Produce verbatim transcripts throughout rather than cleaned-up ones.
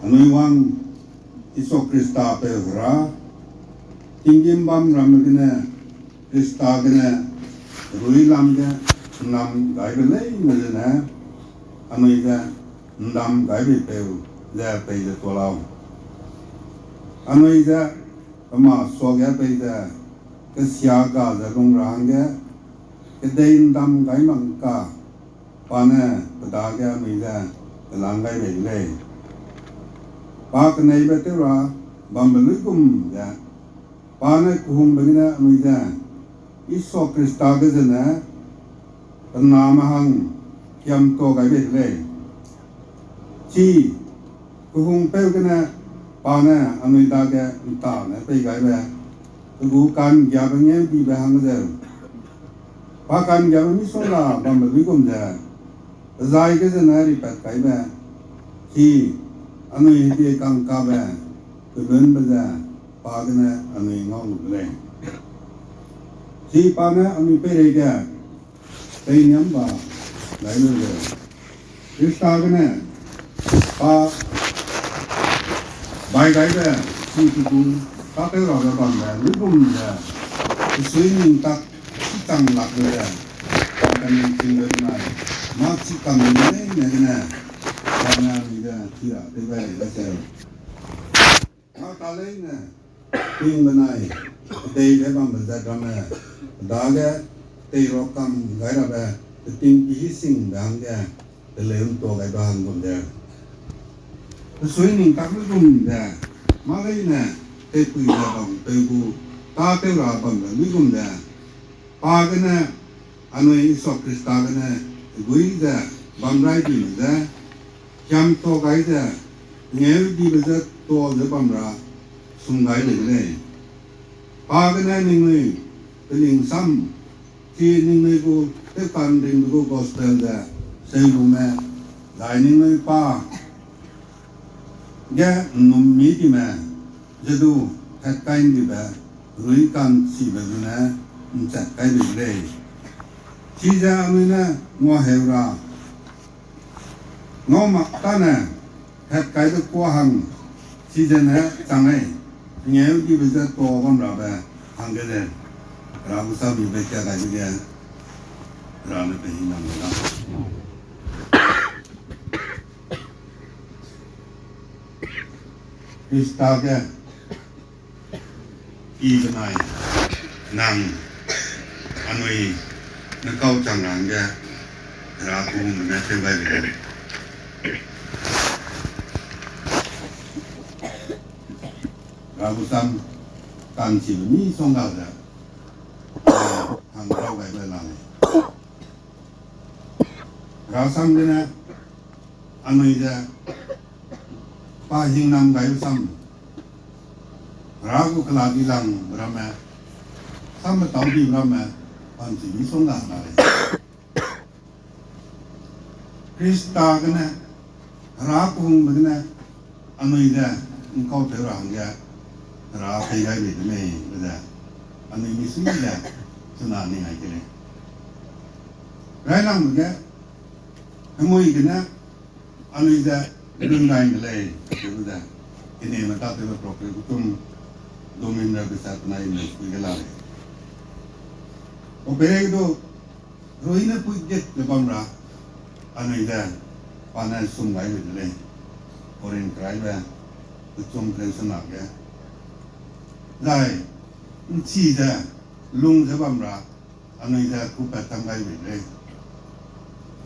Anui wang Jisu Khrista peu Hera, tinggîm bam ramme gene Khrista gene ruilam ge ’nnam gaibe leine zene, anui ze ’ndam gaibepeu ze peize tuâ lau. Anui ze pema suage peize kesia ga ze lung ra hangge kedei ’ndam gai mak ka, pa ne pe dage anui ze kelang gai bei de lei. Pa keneibe tew ra bambe luigum ze, pa ne kehungbe gene anui ze Jisu Khrista ge zene pe name hang kiamtuâ gai bei de lei. Chi kehungpeu gene pa ne anui dage ’ntane pei gaibe, pe gu ka'nggiabe ngeudibe hang zeu, pa ka'nggiabe misongga bambe luigum ze, pe zai ge zene ripat kaibe, chi anui hedi kangkabe, pelunbe ze pa gene anui ngau lu de lei. Chi pa ne anui peireige peiniamba gai lu ze, Khrista gene pa bai gaibe, chi pe gu tâtew rabe bambe luigum ze, pesui ning tak chi chang lakbe ze, pa kaningchingbe benai, mâ chi kam leine gene, pa ne anui ze chi ra tew gai lei ze, mâ ta leine ting benai, kedei ge bambe zat ramme, pe dage teirua kam gai rabe, peting pehî singbe hangge, teleu ’ntuâ gaibe hang gum ze, pesui ning tak luigum ze, mâ leine, teipui ze bam peu gu tâtew ra bambe luigum ze, pa gene, anui Jisu Khrista gene, gui ze, bam rai dime ze, kiamtuâ gai ze, ngeudibe je tuâ ze bam ra, sum gai lei de lei. Pa gene ningnui, pelingsam, chi ningnui gu tewka'nringbe gu gospel ze, seudume, zai ningnui pa ge ’nnum mi time, ze du, hetkai ’ndibe, rui ka'nchibe zene, ’nchat kai bei de lei. Chize anui ne nguaheu ra, ngau mak tâne, hetkaibe kuâ hang, chizene chang lei, ngeudibe je tuâ bam rabe hangge ze, Hera gu samibe kia gaibe ge, Hera ne pehingnam la. Khrista ge, i benai, nang, anui, ne kau chang ra hangge, Hera gu hungbe ne tew gai bei de lei. Hera gu sam, ka'nchibe misongga ze, hang rau gaibe la lei. Hera sam gene, anui ze, pa hingnam gaibe sam, Hera gu kela di lang ramme, samme tau di ramme, ka'nchi misongga la lei. Khrista gene, Hera kehungbe gene, anui ze, ’ngkau tew ra hangge, Hera pei gai bei de lei, be ze, anui misui ze, chuna ning ai ke lei. Railangbe ge, hemui gene, anui ze, lun gai de lei, be ze, keneme tâtewbe prophet gu tum, domin ra be sat nai me sui ge la lei. O pei du, rui ne pui get de bam ra, anui ze, pa ne sum gai bei de lei. Korinth keraibe, kechum kereu sena ge. Zai, ’nchi ze, lung ze bam ra, anui ze kupat tam gai bei de lei.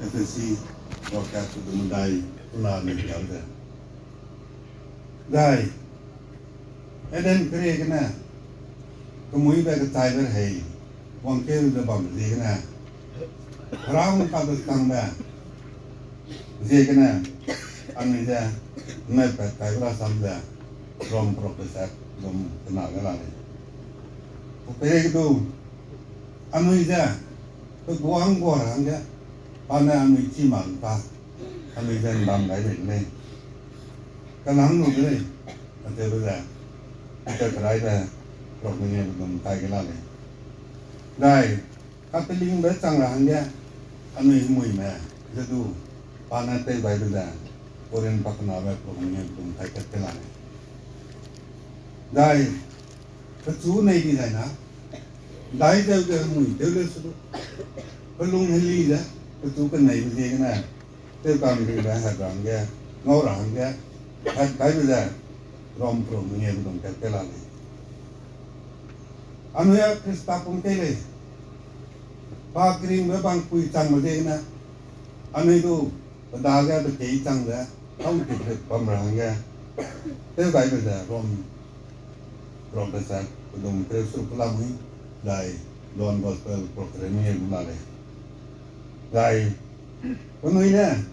Ephesi, ruakat kedum medai, kena anui kiam ze. Zai, Eden kerie gene, kemuibe kechaibe rehei, wangkeu ze bam ziegene, Hera hungkatbe kangbe, ziegene, anui ze, mepet kaibe rasam ze, Rom prophet sak, Rom kena ge la lei. Peireige du, anui ze, pe guang guar hangge, pa ne anui chî mak ta, anui ze ’ndam gai bei de lei. Kanang lu de lei, acheube ze, Peter keraibe, rok mengeu dum kai ge la lei. Zai, kapelingbe chang ra hangge, anui hemuime, ze du, pa ne tew gaibe ze, Korinth pakenabe prum mengeu dum kai kat ke la lei. Dai, pechu nei di zai na, dai zeu ge mui tew le su du, pelung heli ze, pechu keneibe ziegene, tewkam ribe hedrangge, ngau ra hangge, hat kaibe ze, Rom prum mengeu dum kat ke la lei. Anui a Khrista pum tei lei. Pa keringbe bangpui changbe ziegene, anui du pe dage pe tei chang ze, tau tip bam ra hangge, tew gaibe ze Rom, Rom pe ze, pedum kereu seruk pe lamui, zai John Gospel proclaim e lu la lei. Zai, penui ne,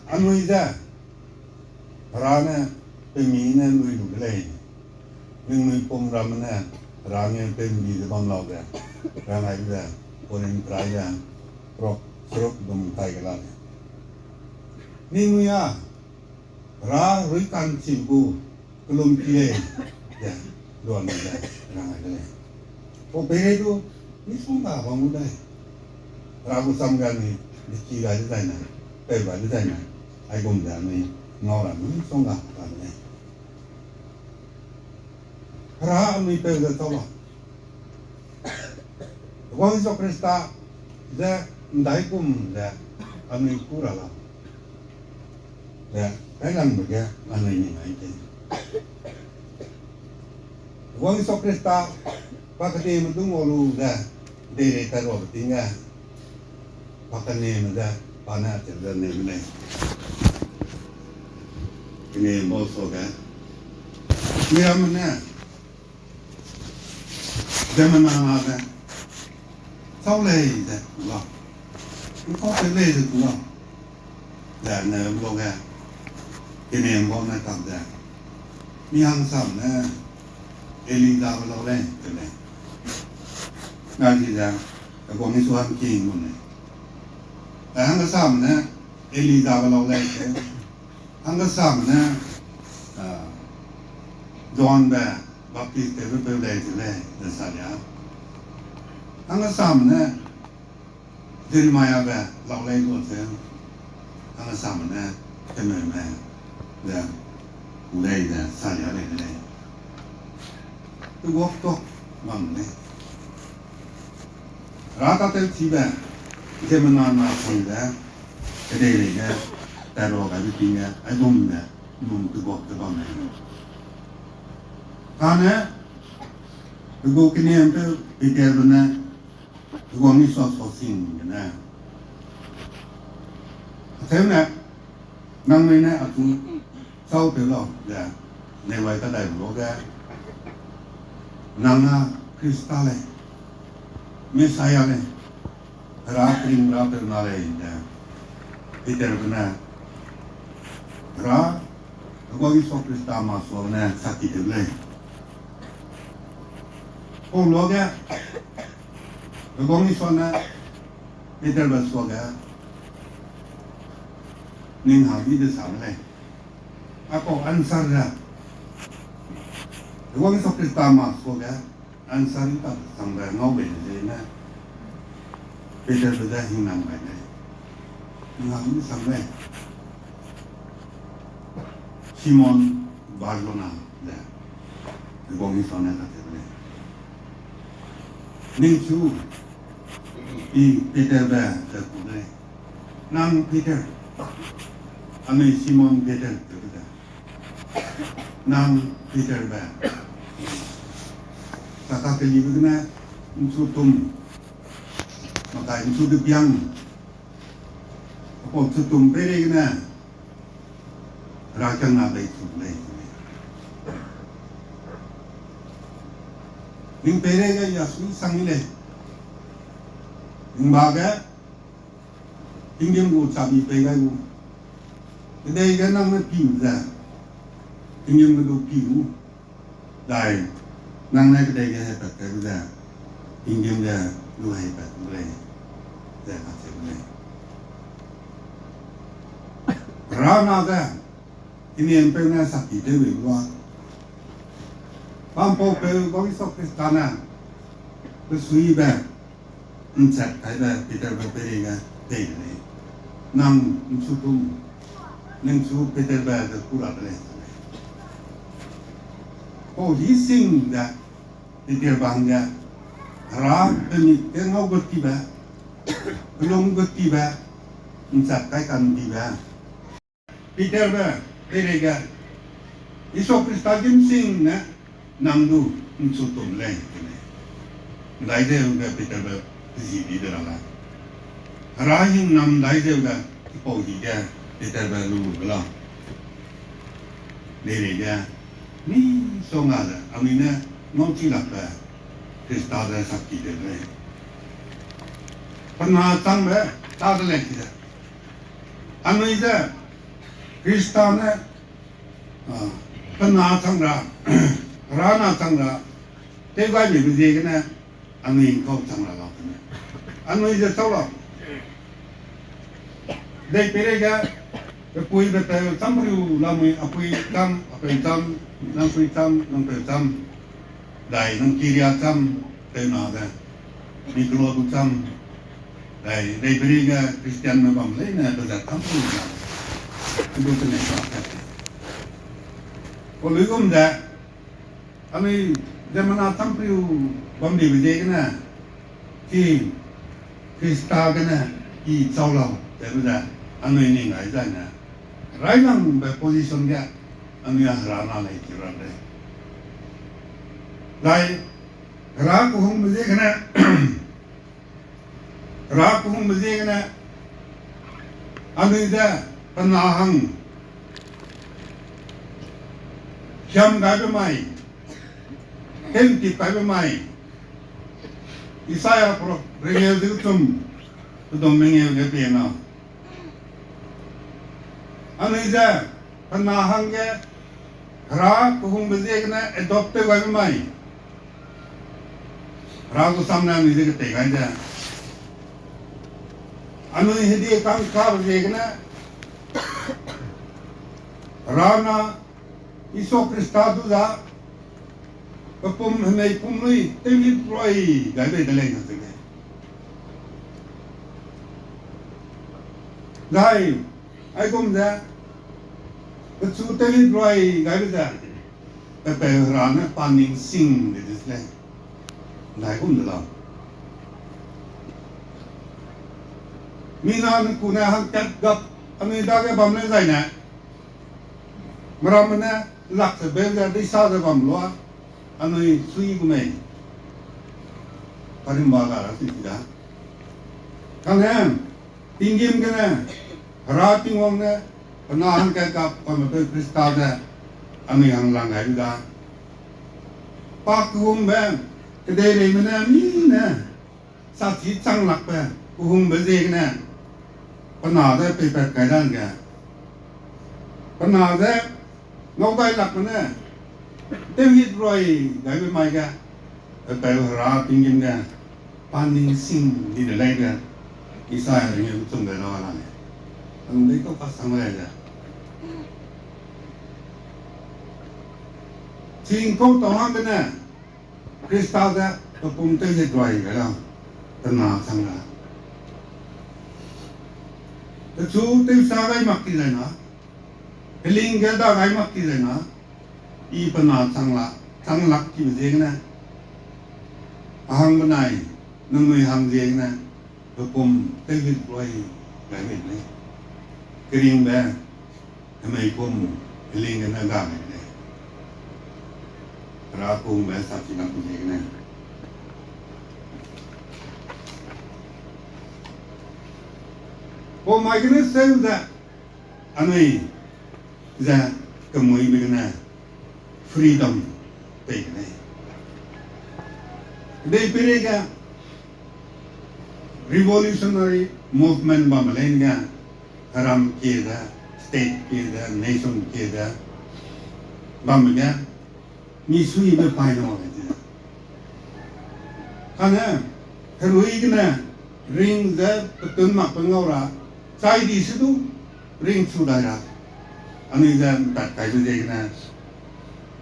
anui ze, Hera ne, pemi ne lui lu de lei. Ningnui pum ramme ne, Hera ne pemdi ze bam lau ze, rang ai ze, Korinth rai ze, prok seruk dum kai ge la lei. Ningnui a, Hera rui ka'nchibe gu, kelum ki lei, ze, luan ze, rang ai de lei. Pau peirei du, misongga bam gu dai. Hera gu sam ge anui, deki gai dezaine, peu gai dezaine, aigum ze anui, ngau ra misongga bam de lei. Hera anui peu ze chau lau. Wang Jisu Khrista ze ’ndaigum ze anui kû ra lau. Ze, railangbe ge anui ning ai tei. Wang Jisu Khrista pa kedime du ngau lu ze, deirei tairuabe ting ge, pa keneme ze, pa ne acheu ze nei de lei. Kene bau suage, miramme ne, ziemmena na ze, chau lei ze ku lau, ’ngkau tew lei ze ku lau, ze ne luage, kene bau ne kak ze, mi hangsam ne, Elijabe lau lei, te lei. Nai di ze, heguang Jisu hangking lu lei. Zai hangkesame ne, Elijabe lau lei, te. Hangkesame ne, a, Johnbe baptis tewbe peu lei, te lei, ze sa lia. Hangkesame ne, Jeremiabe lau lei lu ze, hangkesame ne, kemeume, ze, ku lei ze sa lia lei de lei. Teguak tuak bam lei. Hera tâtewchibe, ziemmena na sang ze, kedeirei ge, tairua gaibe ting ge, aigum ze, num teguak te bam lei. Kane, pe gu keniampeu Peterbe ne, heguang Jisu suasing gene, acheu ne, nangnui ne achu chau tew lau ze, neiwai kadaibe luage, nang a Khrista lei, Messiah lei, Hera kering Rapeu na lei ze, Peterbe ne, Hera, heguang Jisu Khrista masuagene saki tew lei. Pau luage, heguang Jisu ne, Peterbe suage, ning hang i de sa lei. Apau answer ze, heguang Jisu Khrista masuage, answer i ta sangbe ngau bei de zene, Peterbe ze hingnam gai lei. Ning hang i de sang lei. Simon Barjona ze, heguang Jisu ne kacheu lei. Ningchu, i Peterbe ze ku lei. Nang Peter, anui Simon Peter tewbe ze, nang Peterbe, kakakelibe gene, nchutum, makai nchu de biang, apau chutum peireigene, Herakiangna bei chu lei. Ning peireige ya sui sang i lei. Ning ba ge, tinggîm gu chabi pei gai gu. Kedei ge nang ne pi ze, tinggîm ge du pi gu. Zai, nang ne kedei ge heipat kai gu ze, tinggîm ge du heipat gu lei, ze kacheu lei. Hera na ze, tinggîmpeu ne sakki tew bei lua. Pampaupeu Jisu Khrista ne, pesuibe, nchat kaibe Peterbe peireige tei de lei. Nang nchutum, ningchu Peterbe ze ku ra de lei. Pau hi sing ze, Peterbe hangge, Hera pe mik ge ngau gu tibe, pelung gu tibe, nchat kai kan dibe. Peterbe, peireige, Jisu Khrista gîmsing ne, nang du nchu tum lei, te lei. Ndaizeu ge Peterbe pezi di de ra la. Hera hing nam ndaizeu ge, chipau hi ge, Peterbe lu lu de la. Peireige, misongga ze, anui ne ngau chi lakbe, Khrista ze sakki de lei. Pe na changbe, ta de lei ki ze. Anui ze, Khrista ne, a, pe na chang ra, Hera na chang ra, tew gai meibe ziegene, anui ngkau chang ra lau kene. Anui ze chau lau. Dei peireige, pe pui pe peu cham riu lamui, a pui cham, a peu cham, nang pui cham, nang peu cham. Dai nang kiria cham, peu na de. Mi kelo du cham. Dai, dei peireige Christianme bam leine pe zat cham riu la. Pe du tene sa ka. Pau luigum ze, anui ziemmena cham riu bam dibe ziegene, chi Khrista gene i chau lau, zebe ze, anui ning ai zaine, railangbe position ge, anui a Hera na lei chi ra lei. Zai, Hera kehungbe ziegene, Hera kehungbe ziegene, anui ze pe na hang, hiam gaibe mai, tewtip gaibe mai, Isaiah pro-, rengeu ze kechum, pedum mengeu ge pie na. Anui ze, pe na hangge, Hera kehungbe ziegene adopt tew gaibe mai. Hera gu sam ne anui ze ketei gai ze. Anui hedi kangkabe ziegene, Hera na Jisu Khrista du za, pe pum hemei pum lui tewhit rui gai bei de lei na zege. Zai, aigum ze, pechu tewhit rui gaibe ze, pe peu Hera ne pa ning sing de de lei. Zai gum de lau. Mina ne ku ne hangkat gap, anui dage bam lei zaine. Meramme ne lak ze beu ze deisa ze bam lua, anui sui gu mei. Karimba ga ra sui da. Kane, tinggîm gene, Hera Tingwang ne, pe na hangkat gap, pa mepeu Khrista ze, anui hang lang gai da. Pa kehungbe, kedeireime ne, mi ne, sachi chang lakbe, kehungbe ziegene, pe na ze peipat kai dangge, pe na ze ngau gai lakbe ne, tewhit rui gaibe mai ge, pe peu Hera tinggîm ge, pa ning sing di de lei ge, Isaiah ringe chum de la la lei. Ang dei kau kasang lei ze. Ching kau tau hangge ne, Khrista ze pe pum tewhit rui gai la, pe na chang la. Pechu tewsa gai mak ti zai na, peling ge da gai mak ti zai na, i pe na chang la, chang lak tibe ziegene, a hang benai, nangnui hang ziegene, pe pum tewhit rui gai bei lei. Keringbe, hemei pum, peling gene ga gai lei. Hera kehungbe sachi lak ziegene. Pau mai gene seu ze, anui ze kemuibe gene freedom pei de lei. Kedei peireige revolutionary movement bamme leine ge, heram kie ze, state kie ze, nation kie ze, bamme ge, misuibe paî ne mak lei ze. Kane, herui gene, ring ze petun makbe ngau ra, chai di se du, ringchu dai ra. Anui ze ’ntat kaibe ziegene,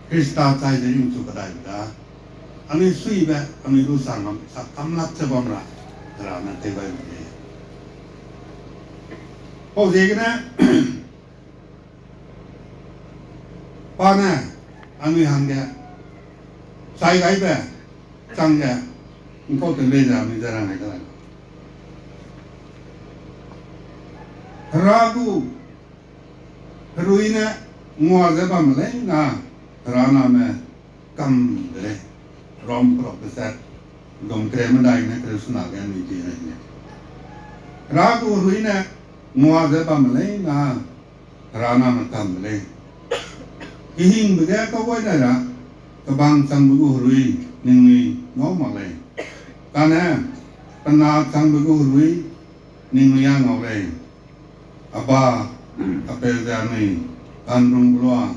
Khrista chai ze ringchu kedaibe da. Anui suibe, anui du sa ngam, sa kam lak ze bam ra, Hera ne tew gai be lei. Pau ziegene, Pa ne, anui hangge, chai gaibe, changge, ’ngkau tew lei ze anui ze rang gai de la. Hera gu herui ne ngua ze bamme leina, Hera name kam de lei. Rom prophecy, dom kere medai ne kere sena ge anui di lei ne. Hera gu herui ne ngua ze bamme leina, Hera name kam de lei. Kehingbe ge kau gai dai ra, kebang changbe gu herui ningnui ngau mak lei. Kane, pe na changbe gu herui ningnui â ngau lei. Abba, Apeu ze anui ka'nrungbe lua,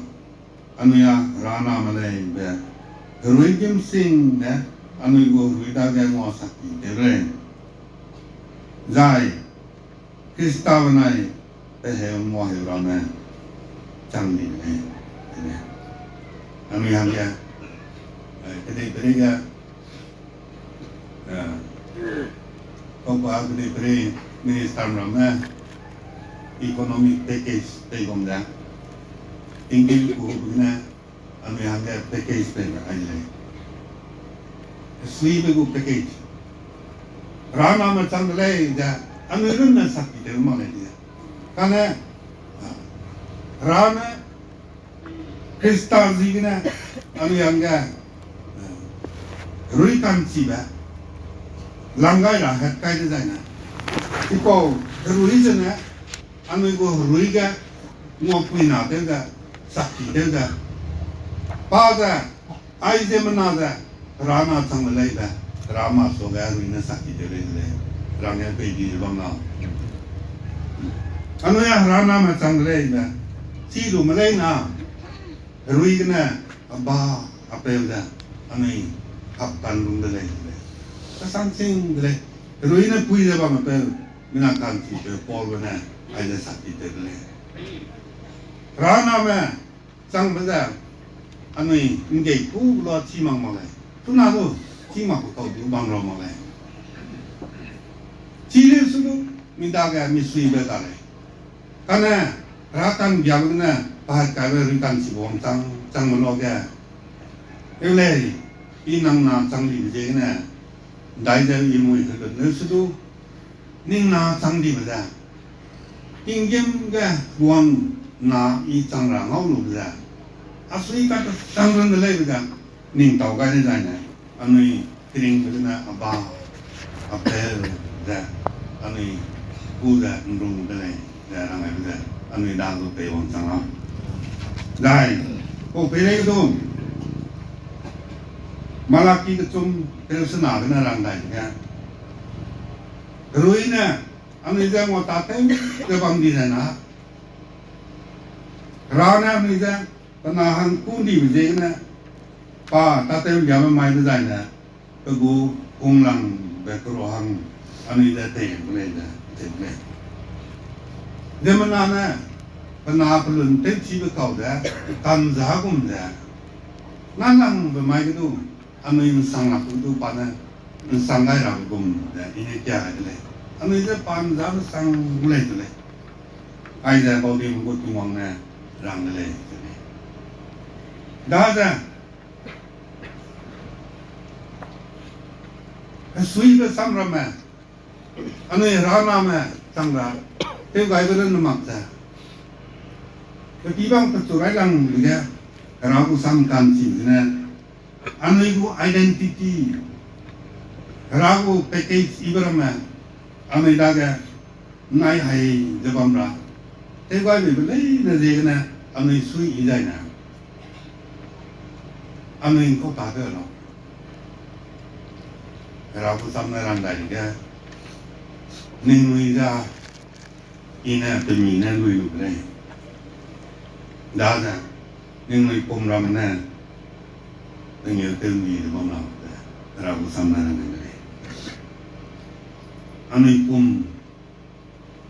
anui â Hera name lei be, herui gîmsing ne anui gu herui dage ngua sakki tew lei. Zai Khrista benai pe heu nguaheu ramme chang di de lei. Anui hangge, eh, kedeiperei ge, eh, paupa kedeiperei minister ramme economic package pei bam ze, tinggîm kuhube gene, anui hangge package pei ra ai lei. Hesuibe gu package. Hera name chang de lei ze, anui runne sakki tew mak lei di. Kane, ah, Hera ne Khrista ziegene, anui hangge, eh, herui ka'nchibe, lang gai ra het kai dezaine. Chipau, herui zene, anui gu herui ge, nguapuina tew ze, sakki tew ze. Pa ze, aiziemmena ze, Hera na chang de lei be, Hera masuage herui ne sakki tew lei de lei, rangge pei di ze bam lau. Anui â Hera name chang de lei be, chi lu me leina, herui gene, Abba, Apeu ze, anui hap ka'nrung de lei de lei. Kasang sing de lei, herui ne pui ze bamme peu, mina ka'nchipeu Paulbe ne, aize sakki tew de lei. Hera name changbe ze, anui ’nggei ku lua chî mak mak lei. Chuna du, chî mak ku kau du bam ra mak lei. Chi leu su du, mi dage misuibe ga lei. Kane, Hera ka'nggiabe gene, pa het kaibe herui ka'nchibe wangchang, changme luage. Eu lei, I nang na chang dibe ziegene, ’ndai ze I mui helut leu su du, ning na chang dibe ze, tinggîm ge guang na I chang ra ngau lube ze, a sui kachang run de leibe ze, ning tau gai dezaine, anui keringbe gene Abba, Apeu ze, anui ku ze ’nrung de lei ze rang gaibe ze, anui da lu pei wangchang lau. Zai, pau pei lei du, Malaki kechum kereu sena gene rang dai dege, herui ne, anui ze ngua tâtew ze bam di zai na, Hera ne anui ze, pe na hang kû ’ndibe ziegene, pa tâtew liabe mai dezaine, pe gu hunglangbe kera hang, anui ze tei gu lei ze, tei gu lei. Ziemmena ne, pe na pelun tewchibe kau ze, ka'nzâ gum ze, nâlangbe mai ge du, anui ’nsang lak ge du pa ne, ’nsang gai rabe gum ze, I ne kia gai de lei. Anui ze pa ’nzâbe sang gu lei ze lei. Aize baudime gu Tingwang ne rang de lei ze lei. Daze, hesuibe samramme, anui Hera name chang ra, tewgaibe runne mak ze, pe pî bang pechu railang dege, Hera gu sam ka'nchi zene, anui gu identity, Hera gu package yibe ramme, anui dage, nai hai ze bam ra, tewgaibeibe leine ziegene, anui sui yi zaine, anui ’ngkau ta de lau. Hera gu sam ne rang dai dege, ningnui ze, I ne pemi ne lui lu de lei. Daze, ningnui pum ramme ne, pengeu tew ’ndi ze bam lau ze, Hera gu sam ne rang dai de lei. Anui pum,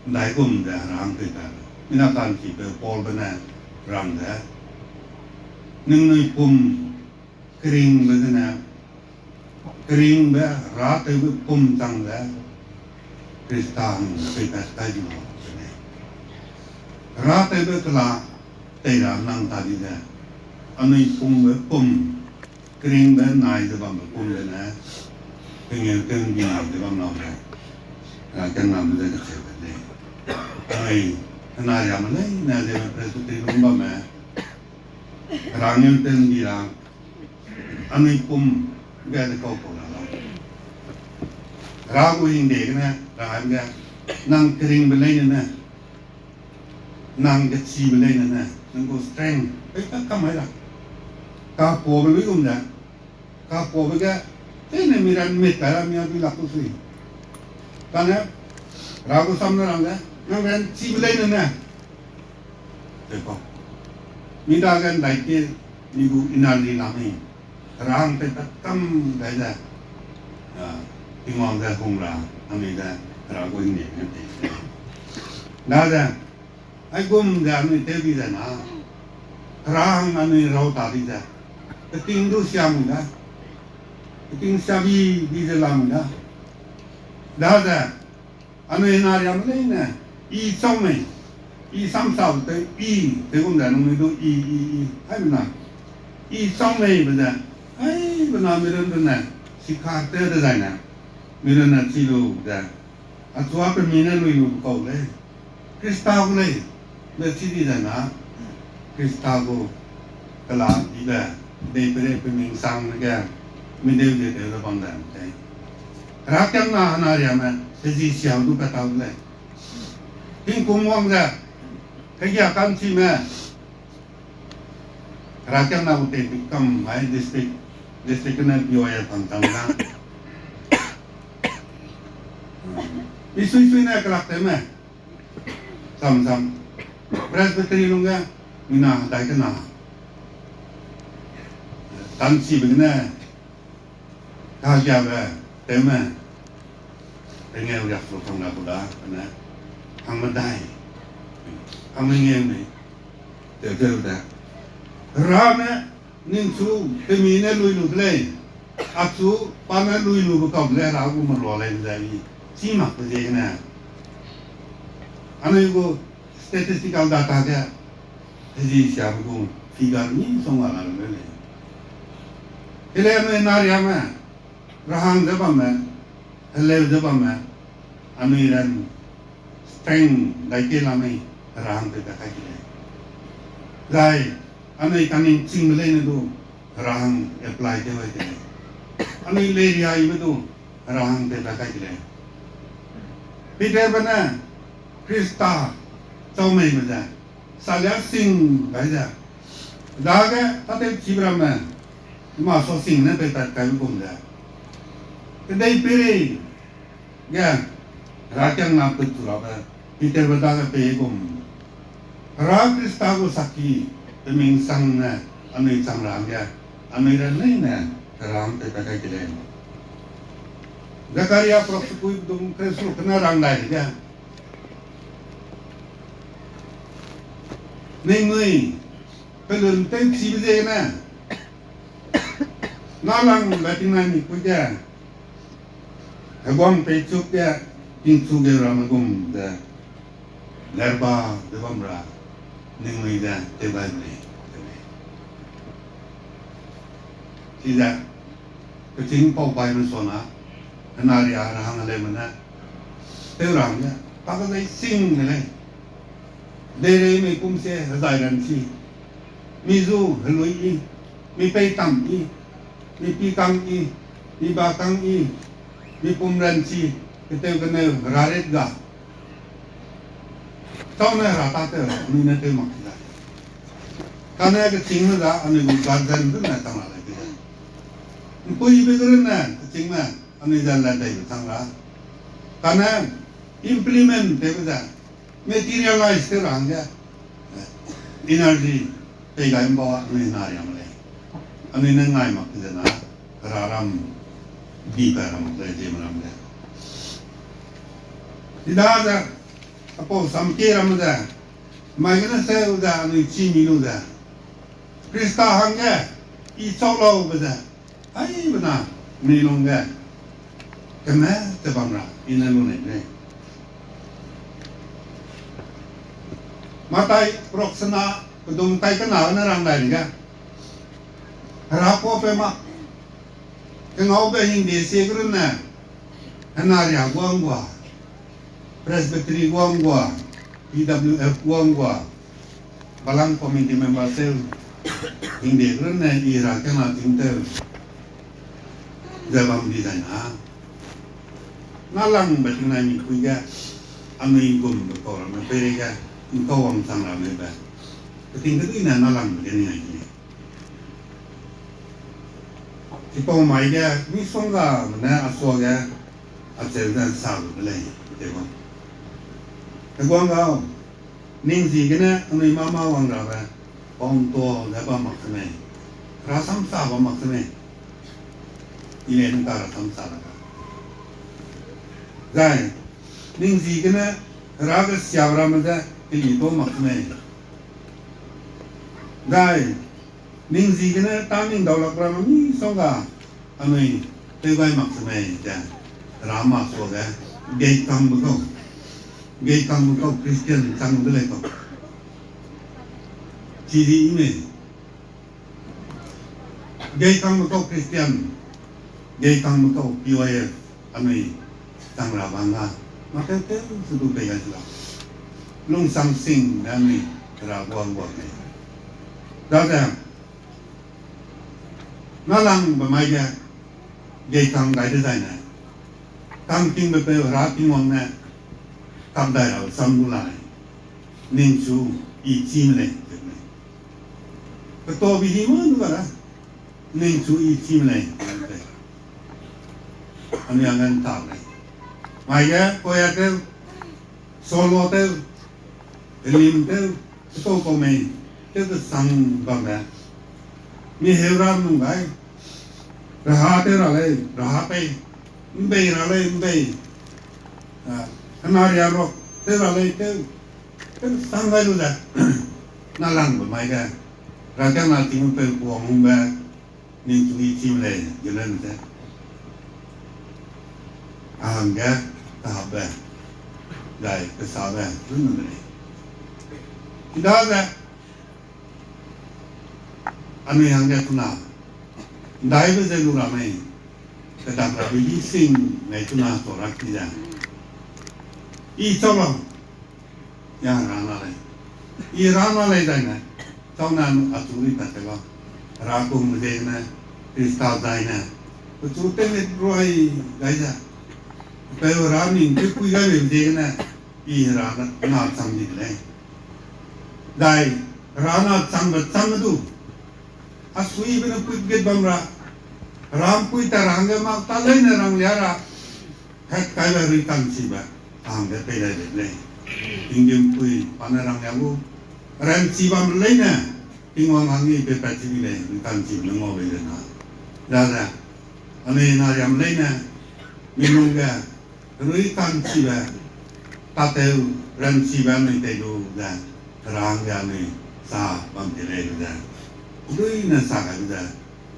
’ndaigum ze Hera hang tei ta, mina ka'nchibe Paulbe ne rang ze, ningnui pum keringbe zene, keringbe Hera tewbe pum chang ze, Khrista hang peipat kai di lau ze lei. Hera tewbe kela tei ra nang ta di ze, Anui pungbe pum, keringbe nai ze bambe pum gene, pengeu kengbi nai ze bam lau ze, Hera kengam ze kacheu de lei. Anui, hena riame leine ze Presbytery lung bamme, Hera ngeu tengbi ra, anui pum ge de kau kau ra lau. Hera gu hingde gene, Hera ge, nang keringbe leine ne, nang kechibe leine ne, nang gu strength, peipat kam mai ra. Kapaube luigum ze, kapaube ge, teine mi ran mit kai ra mi a dui lak tu sui. Kane, Hera gu sam ne rang ze, nang ran chibe leine ne. Te kau. Mi dage ndai ke, mi gu energy la mei. Hera hang peipat kam gai ze, a, Tingwang ze hung ra, anui ze Hera gu hingde ne tei. Daze, aigum ze anui tew di ze na, Hera hang anui rau ta di ze, peting du siam da, peting siabi di ze lam da. Daze, anui hena riame leine, i chau mei, i samsau tew, i, tew gum ze nangnui du i, i, i, haimena, i chau mei be ze, haimena mi runne, sikha tew dezaine, mi runne chi lu ze, achua pe mi ne lui lu kau lei, Khrista gu lei, be chi di ze na, Khrista gu kela dibe, deiperei pe mingsang ne ge, mi deu ze tew ze bam ze tei. Herakiangna hena riame, hezi siam du pat tau de lei. Tingkum wang ze, hegia ka'nchime, Herakiangna gu tei kam mai district, district gene B O A pang chang da. Misui sui ne kelak tewme. Sam sam. Presbytery lungge, mina dai kena. Tanchibe gene, kagiabe, tewme. Pengeu riak lu kang la ku da, kane. Hangmedai. Hangmengeu mei. Tew tew da. Hera ne, ningchu, pemi ne lui lu de lei. Achu, pa ne lui lu be kau de lei, Hera gu melua lei ze i. Chi mak pe ziegene. Anui gu statistical data ge, hezi siabe gu figure misongga la lu lei. Helei anui hena riame, rahang ze bamme, heleu ze bamme, anui ran strength dai ke la mei, rahang tewbe kai de lei. Zai, anui kaningchingbe leine du, rahang apply tew ai de lei. Anui leiriaibe du, rahang tewbe kai de lei. Peterbe ne, Khrista, chau mei me ze, salia sing gai ze. Dage, tâtew chibe ramme, ma sa sing ne peipat kaibe gum ze. Kedeiperei, ge, Herakiangna pechu rabe, Peterbe dage pei gum. Hera Khrista gu saki, pe mingsang ne, anui chang ra hangge, anui ran leine, Hera hang tewbe kai de lei. Zakaria prok sekui dum keu seruk kena rang dai de ge. Ningnui, pelun tewchibe ziegene, nâlangbe tingnai mipui ge, heguang peichuk ge, tingchu ge ramme gum ze, lerba ze bam ra, ningnui ze tew gai de lei, tew lei. Chize, kechîng pau paime suana, hena ria rahang heleume ne, tew ra hangge, pa kezei sing de lei. Deirei mei kum se hezai ranchi. Mi zu helui i, mi peitam i, mi pikang i, mi bakang i, mi pum ranchi, ketew keneu heraret ga. Chau ne hera tâtew, anui ne tew mak ki da. Kane kechîngme za, anui gu guardian runne chang ra lei ki da. Mpuibe ge runne, kechîngme, anui ze ladeibe chang ra. Kane implement tewbe ze, materialize tew ra hangge, energy pei gai mbau a anui na riam lei. Anui ne ngai mak ze na, hera ram, bi pa ra mak lei, ziemme ram ge. Chidaze, apau samkie ram ze, mai gene seu ze, anui chî mi lu ze. Khrista hangge, i chau laube ze, aibe na, mi lungge, keme ze bam ra, i ne lu nei lei. Matai, proksena, pedum kai kena ne rang dai ge. Hera kuâ pe mak, kengaube hingde sie ge runne, henaria guang gua, Presbytery guang gua, P W F guang gua, Balang committee member tew, hingde ge runne i hera kena ting tew, ze bam di zai na. Nalangbe tingnai mikpui ge, anui gumbe kau ramme peireige, nkau wangchang ramme be, peting keduine nalangbe ge ning ai di lei. Chipau mai ge misongga ne a suage, acheu ze sa lu de lei, te bam. Heguang gau, ning ziegene anui mâ mâ wang rabe, pau ntua ze bam mak se mei, hera samsa bam mak se mei. I le nung ka hera samsa la ga. Zai, ning ziegene hera gesiabe ramme ze keli tau mak se mei. Zai, ning ziegene tâ ning daulak ramme misongga anui tew gai mak se mei ze, hera mâ suage, geikangbe kau, geikangbe kau Christian chang de lei kau. Chidi i mei. Geikangbe kau Christian, geikangbe kau P Y F, anui chang ra bang ga, mâ tew tew se du pei gai se la. Lungsang sing ne anui hera guang guang lei. Daze, nalangbe mai ge, geikang gai dezaine, kangtingbe peu hera Tingwang ne, kap dai ra sam gu la lei, ningchu i chîme lei, ze lei. Ketabe hi mâ nu ga da, ningchu i chîme lei, ze lei. Anui a ngan ta lei. Mai ge, choir tew, solo tew, lim tew, kepau kau mei, tew kesang bambe. Mi heu ra nung gai, raha tew ra lei, raha pei, mbei ra lei, mbei. A, hena ria rok, tew ra lei, tew, tew kesang gai lu ze. Nalangbe mai ge, hera kena ting peu kuang hungbe, ningchu i chîme lei, ze lei ze. A hangge, kahapbe, zai kesabe, runne de lei. Chidaze, anui hangge chuna, ndaibe ze lu ra mei, kedak rabe i sing mei chuna chau ra ki ze. I chau lau, ya ra na lei. I ra na lei zaine, chau na achu ri tat te lau. Hera kungbe ziegene, Khrista zaine, pechu tewmit ruai gai ze, peu hera ning tewpui gaibe ziegene, i hera na chang di de lei. Zai, hera na changbe changme du, a suibe ne pui ket bam ra, hera mpui ta ra hangge mak ta leine ranglia ra, het kaibe herui ka'nchibe, a hangge pei dai de lei. Tinggîmpui pa ne ranglia gu, ranchi bam leine, Tingwang hangge peipat chi di lei, herui ka'nchibe ne ngau bei de na. Daze, anui na riam leine, mi lungge, herui ka'nchibe, tatew, ranchibe anui tei lu ze, hera hangge anui sa bam ti lei lu ze, herui ne sa gai lu ze,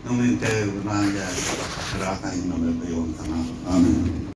nangnui tewbe na hangge, hera kahingnambe pei wang chang na. Amen.